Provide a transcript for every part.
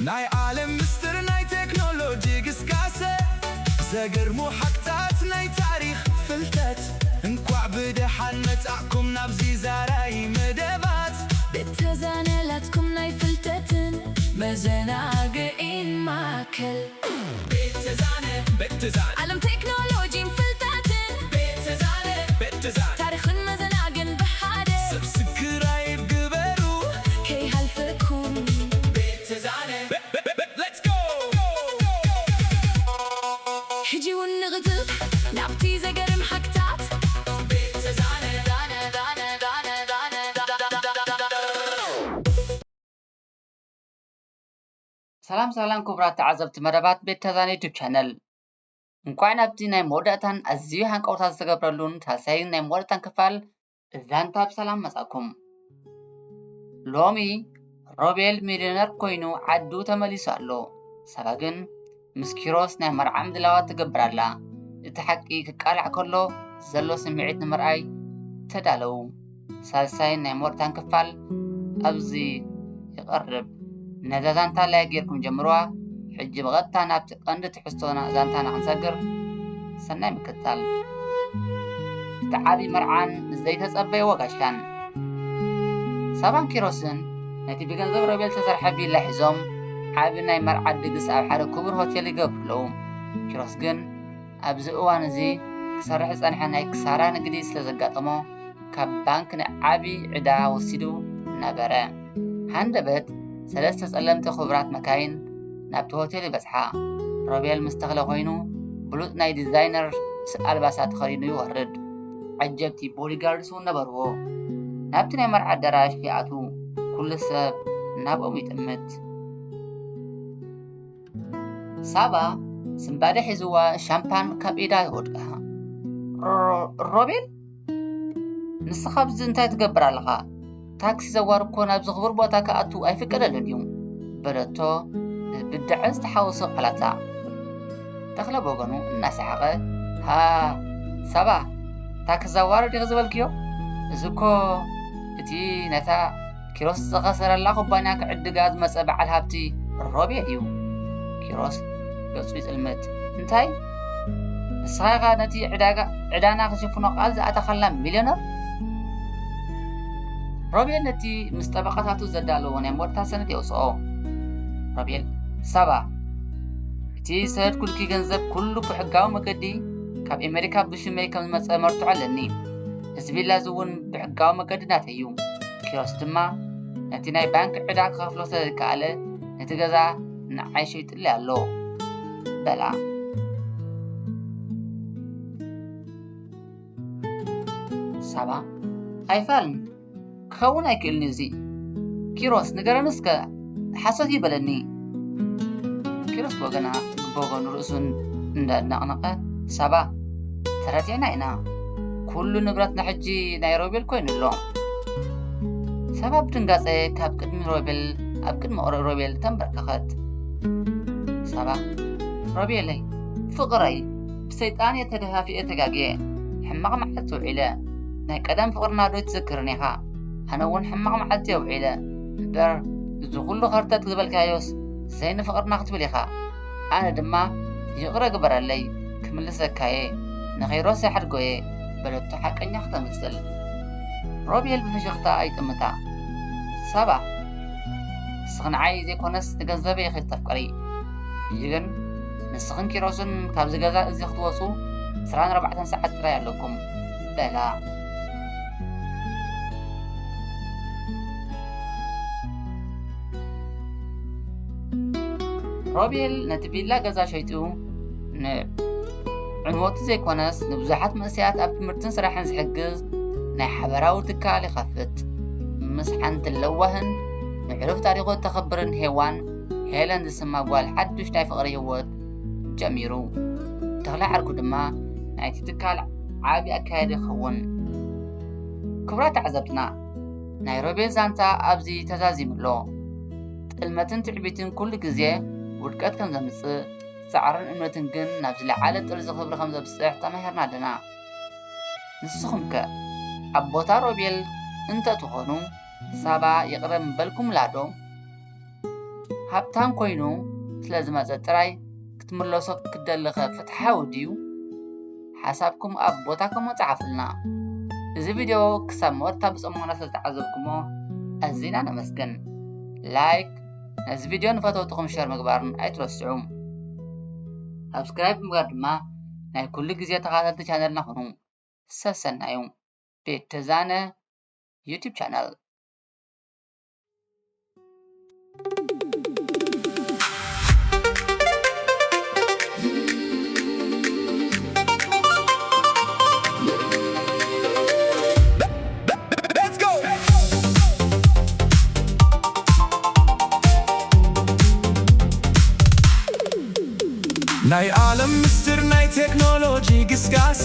ናይ ዓለም ምስጢር ናይ ቴክኖሎጂ ግስጋሰ፣ ዘገርሙ ሓቅታት ናይ ታሪኽ ፍልጠት። እንኳዕ ብደሓን መጻእኩም ናብዚ ዛራይ መደባት። ቤት ተዛነ ላትኩም ናይ ፍልጠትን መዘናግዒን ማእከል። ቤት ተዛነ፣ ቤት ተዛነ። ዓለም ቴክኖሎጂን ፍልጠትን። ቤት ተዛነ፣ ቤት ተዛነ። ታሪኽን መዘናግዕን ብሓደ። ሰብስክራይብ ግበሩ። ከይሃልፈኩም። ቤት ተዛነ። Let's go! ሕጂ እውን ንቕጽል ናብቲ ዘገርም ሓቅታት። ቤት ተዛነ። ሰላም ሰላም ክቡራት ተዓዘብቲ መደባት ቤት ተዛነ ዩቱብ ቻነል። እንኳዕ ናብቲ ናይ መወዳእታን ኣዝዩ ሃንቀውታ ዝተገብረሉን ሳልሳይን ናይ መወዳእታን ክፋል ዛንታ ብሰላም መጻእኩም። ሎሚ ሮቤል ሚልዮነር ኮይኑ ዓዱ ተመሊሱ ኣሎ። ሳባ ግን ምስ ኪሮስ ናይ መርዓ ምድላዋት ትገብር ኣላ። እቲ ሓቂ ክቃላዕ ከሎ ዘሎ ስምዒት ንምርኣይ ተዳለዉ። ሳልሳይን ናይ መወዳእታን ክፋል ኣብዚ ይቐርብ። ነዛ ዛንታ ላይክ ጌርኩም ጀምርዋ። ሕጂ ብቐጥታ ናብቲ ቀንዲ ትሕዝቶና ዛንታና ክንሰግር ሰናይ ምክትታል። እቲ ዓቢ መርዓን ዘይተጸበይዎ ጋሻን። ሳባን ኪሮስን ነቲ ብገንዘብ ሮቤል ዝተሰርሐ ቪላ ሒዞም ዓቢ ናይ መርዓ ድግስ ኣብ ሓደ ክቡር ሆቴል ይገብሩ ኣለዉ። ኪሮስ ግን ኣብዚ እዋን እዚ ክሰርሕ ዝጸንሐ ናይ ክሳራ ንግዲ ስለ ዘጋጠሞ፣ ካብ ባንክ ንዓቢ ዕዳ ወሲዱ ነበረ። ሃንደበት ሰለስተ ጸለምቲ ክቡራት መካይን ናብቲ ሆቴል ይበጽሓ። ሮቤል ምስ ተኽለ ኮይኑ ብሉጽ ናይ ዲዛይነር ኣልባሳት ተኸዲኑ ይወርድ። ዓጀብቲ ቦዲጋርድስ እውን ነበርዎ። ናብቲ ናይ መርዓ ኣዳራሽ ይኣትዉ። ኩሉ ሰብ ናብኦም ይጥምት። ሳባ ስንባደ ሒዝዋ ሻምፓን ካብ ኢዳ የወድቃ። ሮ-፣ ሮቤል፣ ንስኻ ኣብዚ እንታይ ትገብር ኣለኻ? ታክሲ ዘዋር እኮ ናብዚ ክቡር ቦታ ክኣቱ ኣይፍቀደሉን እዩ፣ በለቶ ብብድዐ ዝተሓወሶ ቃላታ። ተኽለ ብወገኑ እናሰሓቐ፣ ሃ፣ ሳባ፣ ታክሲ ዘዋር ዲኺ ዝበልክዮ? እዚ እኮ እቲ ነታ ኪሮስ ዝኸሰረላ ኩባንያ ክዕድጋ ዝመጸ በዓል ሃብቲ ሮቤል እዩ። ኪሮስ ገጹ ይጽልምት። እንታይ? ንስኻ ኢኻ ነቲ ዕዳጋ፣ ዕዳና ክሽፍኖ ቃል ዝኣተኻልና ሚልዮነር? ሮቤል ነቲ ምስ ጠበቓታቱ ዘዳለዎ ናይ መወዳእታ ሰነድ የውጽኦ። ሮቤል፣ ሳባ፣ እቲ ዝሰደድኩልኪ ገንዘብ ኩሉ ብሕጋዊ መገዲ ካብ ኣሜሪካ ብሽመይ ከም ዝመጸ መርትዖ ኣለኒ። እዚ ቪላ እዚ እውን ብሕጋዊ መገዲ ናተይ እዩ። ኪሮስ ድማ ነቲ ናይ ባንክ ዕዳ ክኸፍሎ ስለ ዘይከኣለ፣ ነቲ ገዛ ንዓይ ሸይጡለይ ኣሎ፣ በላ። ሳባ፣ ኣይፋልን፣ ክኸውን ኣይክእልን እዩ እዚ። ኪሮስ፣ ንገረኒ እስከ፣ ሓሶት እዩ በለኒ። ኪሮስ ብወገና፣ ብወገኑ ርእሱ እንዳነቕነቐ፣ ሳባ፣ ተረቲዕና ኢና። ኩሉ ንብረትና ሕጂ ናይ ሮቤል ኮይኑ ኣሎ። ሳባ ብድንጋጸ ካብ ቅድሚ ሮቤል፣ ኣብ ቅድሚ ሮቤል ተንበርከኸት። ሳባ፣ ሮቤለይ፣ ፍቕረይ፣ ብሰይጣን እየ ተደፋፊኤ ተጋግየ። ሕማቕ መዓልቲ ውዒለ። ናይ ቀደም ፍቕርና ዶ ትዝክርን ኢኻ? ኣነ እውን ሕማቕ መዓልቲ እየ ውዒለ። እምበር፣ እዚ ኩሉ ከርተት ዝበልካዮስ ዘይንፍቕርና ክትብል ኢኻ። ኣነ ድማ፣ ይቕረ ግበረለይ፣ ክምልሰካ እየ፣ ንኸይሮስ ይሓድጎ እየ፣ በለቶ ሓቀኛ ክተምስል። ሮቤል ብፍሽኽታ ይጥምታ። ሳባ፣ ንስኺ ንዓይ ዘይኮነስ ንገንዘበይ ኢኺ እተፍቅሪ። ሕጂ ግን ንስኽን ኪሮስን ካብዚ ገዛ እዚ ክትወጹ ዕስራን ኣርባዕተን ሰዓት ጥራይ ኣለኩም፣ በላ። ሮቤል ነቲ ቪላ ገዛ ሸይጡ ንዕንወቱ ዘይኮነስ ንብዙሓት መንእሰያት ኣብ ትምህርትን ስራሕን ዝሕግዝ ናይ ሓበራዊ ትካል ይኸፍት። ምስ ሓንቲ ለዋህን ንሕሉፍ ታሪኹ እተኽብርን ሄዋን ሄለን ዝስማ ጓል ሓዱሽ ናይ ፍቕሪ ህይወት ጀሚሩ። ተኽለ ዓርኩ ድማ ናይቲ ትካል ዓቢ ኣካያዲ ይኸውን። ክቡራት ተዓዘብትና፣ ናይ ሮቤል ዛንታ ኣብዚ ተዛዚሙ ኣሎ። ጥልመትን ትዕቢትን ኩሉ ግዜ ውድቀት ከም ዘምጽእ፣ ጻዕርን እምነትን ግን ናብ ዝለዓለ ጥርዚ ክብሪ ከም ዘብጽሕ ተማሂርና ኣለና። ንስኹም ከ ኣብ ቦታ ሮቤል እንተ ትኾኑ፣ ሳባ ይቕረ ምበልኩምላ ዶ? ሃብታም ኮይኑ ስለ ዝመጸ ጥራይ ክትምለሶ ክትደሊ ከ ፍትሓዊ ድዩ? ሓሳብኩም ኣብ ቦታ ኮመንት ጸሓፉልና። እዚ ቪድዮ ክሳብ መወዳእታ ብጽሞና ስለ ዝተዓዘብኩሞ ኣዚና ነመስግን። ላይክ፣ ነዚ ቪድዮ ንፈተውትኹም ሸር ምግባርን ኣይትረስዑ። ሳብስክራይብ ምግባር ድማ ናይ ኩሉ ግዜ ተኸታተልቲ ቻነልና ኩኑ። ሰሰናዩ ቤት ተዛነ ዩቲብ ቻነል። ናይ ዓለም ምስጢር ናይ ቴክኖሎጂ ግስጋሰ፣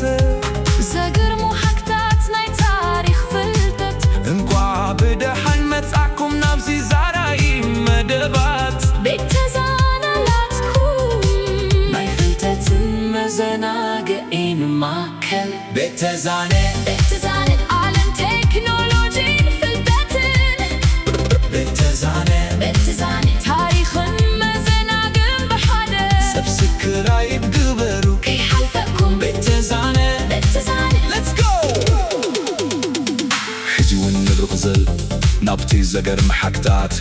ዘገርሙ ሓቅታት ናይ ታሪኽ ፍልጠት። እንቋዕ ብደሓን መጻእኩም ናብዚ ዛራኢ መደባት። ቤት ተዛነ ናትኩም ናይ ፍልጠትን መዘናግዒን ማእከል። ቤት ተዛነ። ቤት ተዛነ። ዓለም ቴክኖሎጂን ፍልጠትን። ቤት ተዛነ። ቤት ተዛነ። ታሪኽን መዘናግዕን ብሓደ። ሰብስክራይብ ግበሩ። ከይሓልፈኩም። ቤት ተዛነ። ቤት ተዛነ። Let's go! ሕጂ እውን ንርቕ ዘል ናብቲ ዘገርም ሓቅታት።